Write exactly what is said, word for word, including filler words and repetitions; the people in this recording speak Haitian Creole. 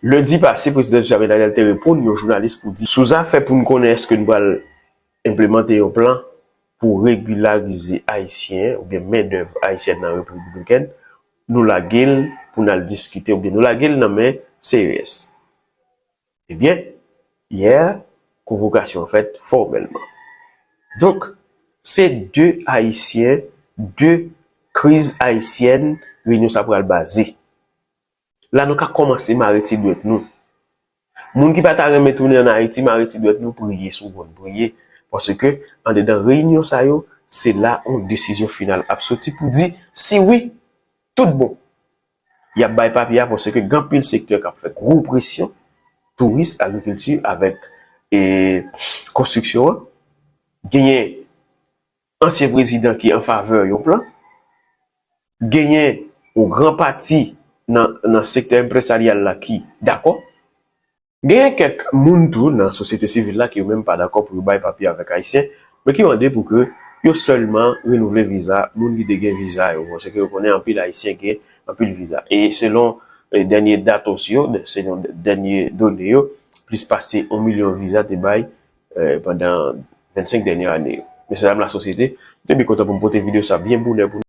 Lendi pase, Prezidan Joseph Jovenel te reponn yon jounalis pou di, sou zafè pou n konnen èske n pral enplemante yon plan pou regilarize Ayisyen oubyen mendèv ayisyèn nan Repiblik Dominikèn, nou lage l pou n al diskite oubyen nou lage l nan men C E S. Ebyen, yè, konvokasyon an fèt fòmèlman. Donk, se de Ayisyen, de kriz ayisyèn, reyinyon sa pral baze. La nou ka kòmanse mare ti dwèt nou. Moun ki pa ta renmen tounen ann Ayiti, mare ti dwèt nou, priye si w konn priye. Paske, andedan reyinyon sa yo, se la yon desizyon final ap soti pou di si wi, tout bon. Y ap bay papye a paske gen anpil sektè k ap fè gwo presyon, touris, agrikilti, avèk e, konstriksyon an. Genyen ansyen prezidan ki an favè yon plan. Genyen yon gran pati nan, nan sektè enpresaryal la ki dakò. Genyen kèk moun tou nan sosyete sivil la ki yo menm pa dakò pou yo bay papye avèk Ayisyen, men ki mande pou ke yo sèlman renouvle viza moun ki te gen viza yo, paske yo konnen anpil Ayisyen gen anpil viza. E selon e, dènye datos yo, selon dènye done yo, plis pase yon milyon viza te bay e, pandan vennsenk dènye ane yo. Mesye dam lasosyete, m te byen kontan pou m pote videyo sa byen bonè pou nou.